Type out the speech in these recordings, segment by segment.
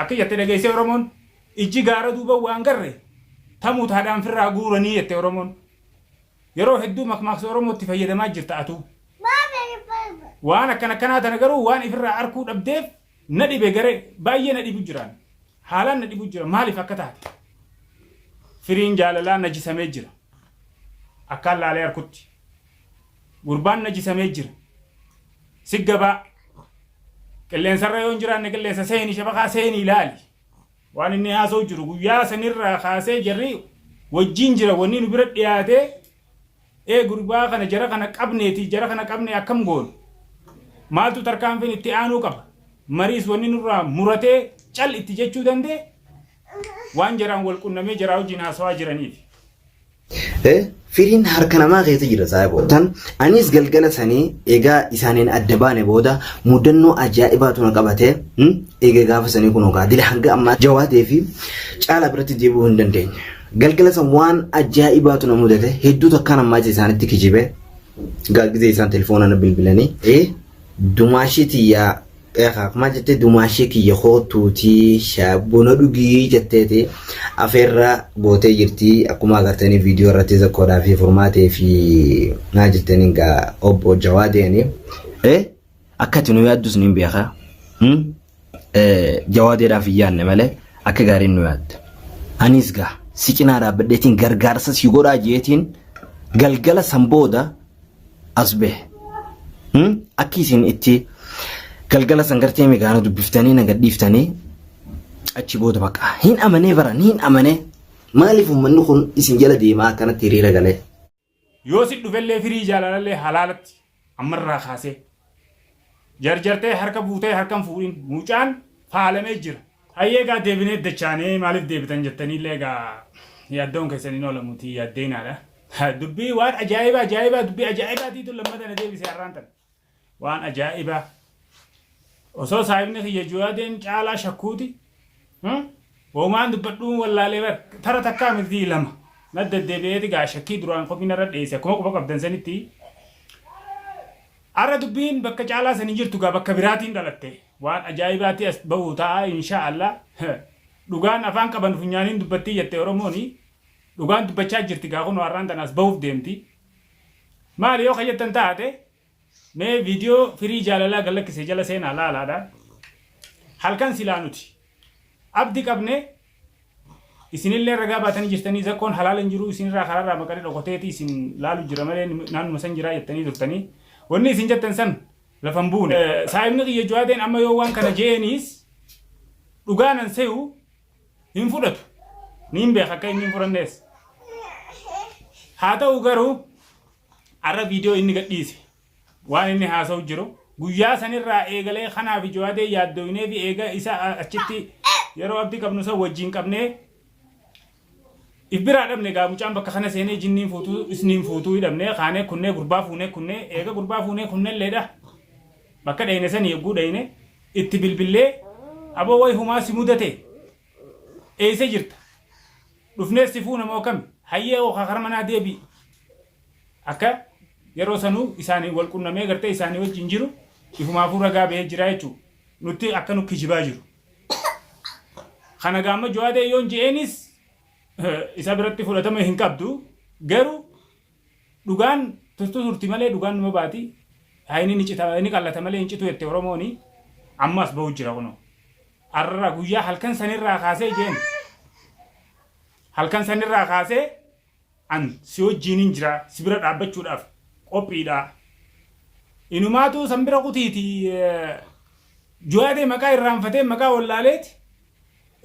Akka jette dhageessee Oromoon ijji gaara duuba waan garre tamuu taadhaan firraa guuranii jette Oromoon. Yeroo hedduu makmaaksa Oromootti fayyadamaa jirta atuu. Waan akkan akkanaa tana garuu waan ifirraa arkuu dhabdeef na dhibe gare baay'ee na dhibu jiraan. Haalaan na dhibu jira maaliif akka taate. Firiin jaalalaa najisamee jira. Akkaan laalee arkutti. Gurbaan najisamee jira. Si gabaa. Qilleensarra yoo hin jiraanne qilleensa seeni shabakaa seeni ilaali. Waan inni haasa'u jiru guyyaa sanirraa kaasee jarri wajjin jira wanni nu bira dhiyaatee ee gurbaa kana jara kana qabneeti jara kana qabne akkam goonu maaltu tarkaanfiin itti aanuu qaba mariis wanni nurraa muratee cal itti jechuu danda'e waan jaraan wal qunnamee jaraa wajjin haasawaa jiraniif. Firiin harka namaa keessa jira saayiboo. Tan anis galgala sanii egaa isaaniin adda baane booda mudannoo ajaa'ibaatu na qabate. Egaa gaafa sanii kun ogaa dila hanga ammaa jawaatee fi caalaa biratti deebi'uu hin dandeenye. Galgala san waan ajaa'ibaatu na mudate hedduu takkaan ammaa isaanitti kijibe. Gaaggizee isaan telefoona na bilbilanii. Dumaashii tiyyaa Eekaa maal jettee dumaashee kiyya koottuutii buna dhugii jetteeti afeerra gootee jirti akkuma agartanii viidiyoo irratti zakkoodhaa fi furmaatee fi maal jettanii gaa obbo Jawaadeeni. Akka ati nu yaaddus niin beeka. Jawaadeedhaaf hin yaadne malee akka gaariin nu yaadda. Anis gaa si cinaa dhaabbadheetiin gargaarsa si godhaa jeetiin galgala san booda as bahe. Akki isin itti galgala san gartee migaana dubbiftanii na gadhiiftanii achi booda bakka hin amanee bara hin amanee maaliif uummanni kun isin jala deemaa akkanatti hiriira galee. Yoo si dhufellee firii jaalalallee halaalatti ammarraa kaasee jarjartee harka buutee harka hin fuudhin mucaan faalamee jira. Hayyee egaa deebinee dachaanee maaliif deebitan jettaniillee egaa yaaddoon keessan hin oolamuti yaaddeenaadha. Dubbii waan ajaa'ibaa ajaa'ibaa dubbii ajaa'ibaatiitu lammata na deebise har'aan tana. Waan ajaa'ibaa. Osoo saahibni kiyya Juwaadeen caalaa shakkuuti. Hoomaan dubbadhuun wallaalee bar tara takkaa miti lama. Na deddeebi'eeti gaa shakkii duraan kophii narra dhiyeesse akkuma quba qabdan sanitti. Har'a dubbiin bakka caalaa san hin jirtu gaa bakka biraatiin dhalatte. Waan ajaa'ibaati as bahu ta'a insha Allah. Dhugaan afaan qaban funyaaniin dubbattii jette Oromooni. Dhugaan dubbachaa jirti gaa kunoo har'aan tana as bahuuf deemti. Maali yoo ka jettan taate mee viidiyoo firii jaalalaa gad lakkise jala seenaa laalaadha. Halkan silaa nuti abdi qabne isinillee ragaa baatanii jirtanii zakkoon halaala hin jiru isinirraa karaarraa maqanii dhokoteeti isin laalu jira malee naannuma san jiraa jettanii turtanii. Wanni isin jettan san lafa hin buune. Saahibni kiyya Juwaadeen amma yoo waan kana je'eniis dhugaa nan seyu hin fudhatu. Niin beeka akka inni hin fudhannees. Haa ta'u garuu har'a viidiyoo inni gadhiise waan inni haasa'u jiru guyyaa sanirraa eegalee kanaaf Jawaadee yaaddoynee fi eega isa achitti yeroo abdii qabnu san wajjin qabnee if biraa dhabne gaa mucaan bakka kana seenee jinniin fuutuu isniin fuutuu hidhamne kaanee kunnee gurbaa fuunee kunnee eega gurbaa fuunee kunnelleedha bakka dhayne sanii yogguu dhayne itti bilbillee aboo way humaa si mudate eessa jirta dhufnee si fuuna moo kami hayyee oo kara manaa deebi'i akka yeroo sanuu isaanii wal qunnamee gartee isaanii wajjin jiru ifumaafuu ragaa bahee jira jechuudha nutti akka nu kijibaa jiru. Kana gaamma Jawaadee yoon je'eenis isa biratti fudhatama hin qabdu garuu dhugaan turtu turti malee dhugaan numa baati hayni ni cita ni qallata malee hin citu jette Oromooni amma as bahu jira kunoo arra guyyaa halkan sanirraa kaasee jeen halkan sanirraa kaasee an si wajjiinin jira si bira dhaabbachuudhaaf qophiidha inumaatuu san bira kutiiti Jawaadee maqaa irraanfatee maqaa wallaaleeti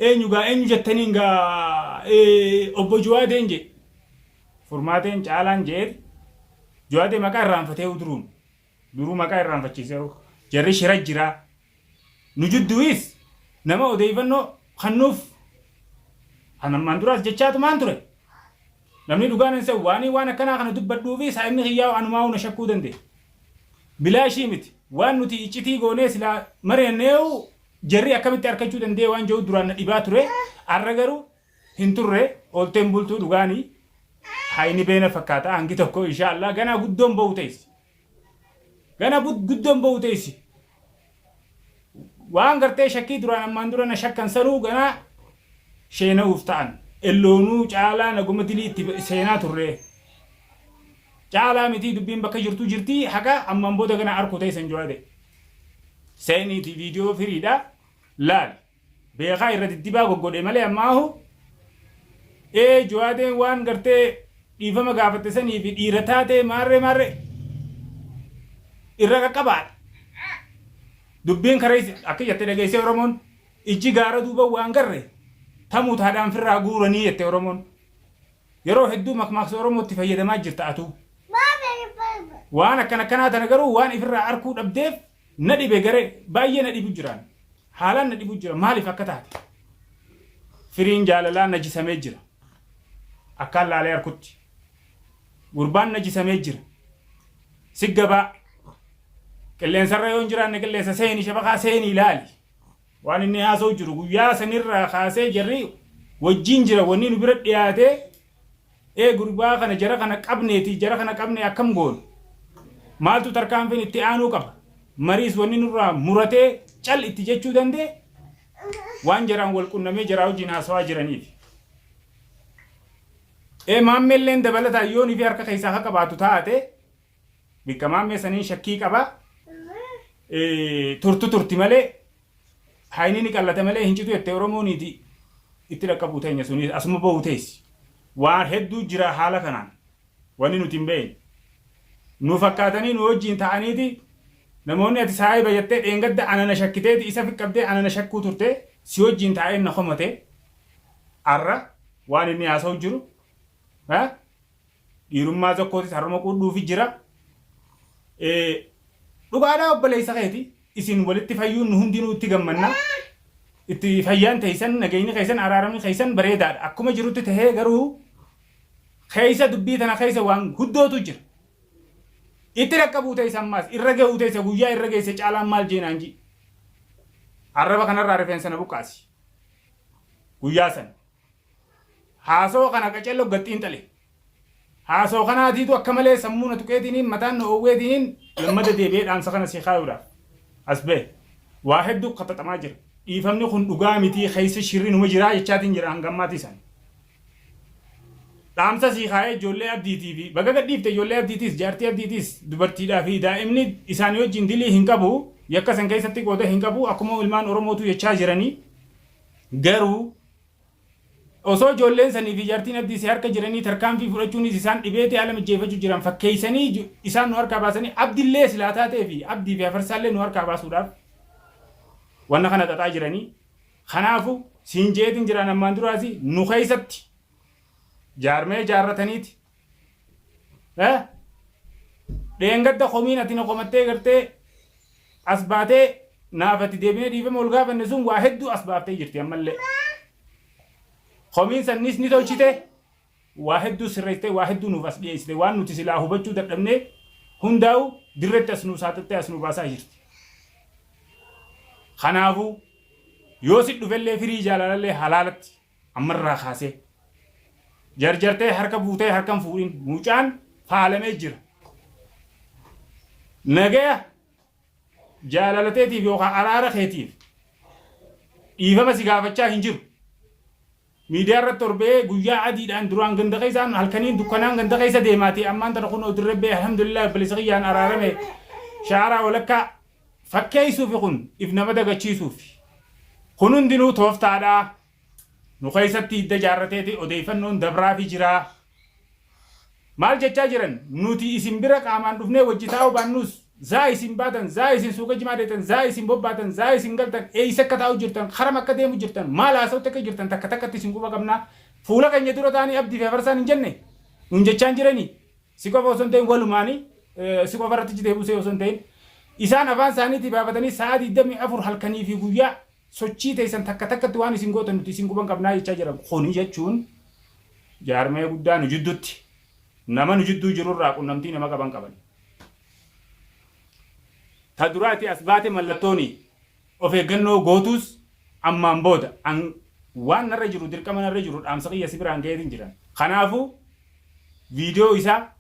eenyu gaa eenyu jettaniin gaa obbo Jawaadeen jee furmaateen caalaan jeeti Jawaadee maqaa irraanfatee duruun duruu maqaa irraanfachiisee jarri shira jiraa nu jidduuis nama odeeffannoo kannuuf kan ammaan duraas jechaatumaan ture namni dhugaan hin se'u waanii waan akkanaa kana dubbadhuu fi saa'imni kiyyaa anumaa na shakkuu danda'e bilaashii miti waan nuti iccitii goonee silaa mari'anneewu jarri akkamitti arkachuu danda'e waan jiru duraan na dhibaa ture arra garuu hin turre oolteen bultuu dhugaanii hayni beena fakkaata hangi tokko insha Allah ganaa guddoon ba'u teessi ganaa guddoon ba'u teessi. Waan gartee shakkii duraan ammaan dura na shakkan sanuu ganaa sheena'uuf ta'an. Elloonuu caalaa naguma dilii itti seenaa turree. Caalaa mitii dubbiin bakka jirtuu jirtii haqa ammaan booda ganaa arkuu teessan Jawaadee. Seeniitii viidiyoo firiidha laali. Beekaa irra diddibaa goggodhe malee ammaahu ee Jawaadeen waan gartee dhiifama gaafatte sanii fi dhiira taatee maarree maarree irra qaqqabaadha. Dubbiin karaa akka jette dhageessee Oromoon ijji gaara duuba waan garre tamuu taadhaan firraa guuranii jette Oromoon. Yeroo hedduu makmaaksa Oromootti fayyadamaa jirta atuu. Waan akkana akkanaa tana garuu waan ifirraa arkuu dhabdeef na dhibe gare baay'ee na dhibu jiraan. Haalaan na dhibu jira maaliif akka taate. Firiin jaalalaa najisamee jira. Akkaan laalee arkutti. Gurbaan najisamee jira. Si gabaa. Qilleensarra yoo hin jiraanne qilleensa seeni shabakaa seeni ilaali. Waan inni haasa'u jiru guyyaa sanirraa kaasee jarri wajjin jira wanni nu bira dhiyaatee ee gurbaa kana jara kana qabneeti jara kana qabne akkam goonu maaltu tarkaanfiin itti aanuu qaba mariis wanni nurraa muratee cal itti jechuu danda'e waan jaraan wal qunnamee jaraa wajjin haasawaa jiraniif. Ee maammeelleen dabalataan yoonii fi harka keessaa akka qabaatu taate Bikka maammee saniin shakkii qaba. Turtu turti malee hayni ni qallata malee hin citu jette Oromooniiti itti dhaqqabuu teenya suni asuma bahu teessi. Waan hedduu jira haala kanaan wanni nuti hin beekne. Nu fakkaatanii nu wajjin ta'aniiti namoonni ati saahiba jettee dheengadda ana na shakkiteeti isa fiqqabdee ana na shakkuu turte si wajjin taa'ee na komate arra waan inni haasa'u jiru. Dhiirummaa zokkootis harruma quudhuufi jira. Dhugaadhaa obboleessa keeti isin walitti fayyuun nu hundinuu itti gammanna. Itti fayyaan teessan nageenyi keessan araaramni keessan bareedaadha. Akkuma jirutti tahee garuu keessa dubbii tana keessa waan guddootu jira. Itti dhaqqabuu teessa ammaas irra gahuu teessa guyyaa irra geesse caalaan maal jeenaan ji. Arraba kanarraa rifeensa na buqqaasi. Guyyaa sana. Haasoo kana qacello gad xiinxale. Haasoo kanaatiitu akka malee sammuu na tuqeetiniin mataan na oowweetiniin lammada deebi'ee dhaamsa kana sii kaayuudhaaf as bahe. Waa hedduu qaxaxamaa jira. Dhiifamni kun dhugaa mitii keessa shirri numa jiraa jechaatiin jira hanga ammaatii san. Dhaamsa sii kaayee ijoollee abdiitii fi baga gadhiifte ijoollee abdiitiis jaartii abdiitiis dubartiidhaa fi daa'imni isaanii wajjin dilii hin qabu yakka san keessatti qooda hin qabu akkuma ilmaan Oromootu jechaa jiranii garuu Osoo ijoolleen sanii fi jaartiin Abdii si harka jiranii tarkaanfii fudhachuunis isaan dhibeeti haala mijjeeffachuu jiran fakkeeysanii isaan nu harkaa baasanii Abdillee silaa taatee fi Abdii fi Hafarsaallee nu harkaa baasuudhaaf wanna kana xaxaa jiranii. Kanaafu siin je'eetiin jiraan ammaan duraasi nu keeysatti jaarmee jaarrataniiti. Eh? Dheengadda komiin ati na komattee gartee as baatee naaf ati deebinee dhiifama ol gaafanne sun waa hedduu as baaftee jirti ammallee. Komiin sanniis ni tolchite waa hedduu sirreessitee waa hedduu nuuf as dhiyeessite waan nuti silaa hubachuu dadhabnee hundaa'u dirretti as nuu saaxiltee as nuu baasaa jirti. Kanaafuu yoo si dhufellee firii jaalalallee halaalatti ammarraa kaasee jarjartee harka buutee harka hin fuudhin mucaan faalamee jira. Nagaya jaalala teetiif yookaan araara keetiif dhiifama si gaafachaa hin jiru. Miidiyaa irratti torbee guyyaa adiidhaan duraan ganda keessaan halkaniin dukkanaan ganda keessa deemaati ammaan tana kunoo dirree bee alhamdulillah obboleessa kiyyaan araarame shaaraa walakkaa fakkeessuufi kun if nama dagachiisuufi. Kun hundinuu tooftaadha. Nu keessatti hidda jaarrateeti odeeffannoon dabraafi jira. Maal jechaa jiran? Nuti isin bira qaamaan dhufnee wajji taa'uu baannus zaa isin baatan, zaa isin suuqa jimaa deetan, zaa isin bobbaatan, zaa isin galtan, eessa akka taa'u jirtan, karam akka deemu jirtan, maal haasa'utti akka jirtan takka takkatti isin quba qabnaa. Fuula keenya dura ta'anii abdii fi hafarsaan hin jenne nuun jechaa hin jiranii. Si qofa osoo hin ta'in walumaani si qofa irratti jitee buusee osoo hin ta'in isaan afaan isaaniitii baafatanii sa'a 24 halkanii fi guyyaa sochii teessan takka takkatti waan isin gootan nuti isin quban qabnaa jechaa jiran. Kuni jechuun jaarmee guddaa nu jiddutti nama nu jidduu jirurraa qunnamtii nama qaban qaban. Ta duraati as baate mallattooni of eeggannoo gootuus ammaan booda an waan narra jiru dirqama narra jiru dhaamsa kiyya si biraan gaheetiin jiran. Kanaafuu viidiyoo isaa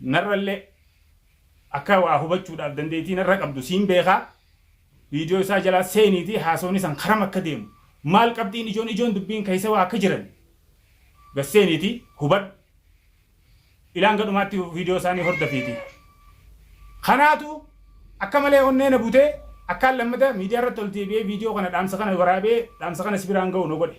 narrallee akka waa hubachuudhaaf dandeettii narra qabdu siin beekaa. Viidiyoo isaa jalaa seeniitii haasawni san karam akka deemu, maal qabxiin ijoon ijoon dubbiin keessa waa akka jiran gad seeniitii hubadhu. Ilaa hanga dhumaatti viidiyoo isaanii hordofiitii. Kanaatu akka malee onnee na butee akkaan lammata miidiyaa irratti ol deebi'ee viidiyoo kana dhaamsa kana waraabee dhaamsa kana si biraan ga'u na godhe.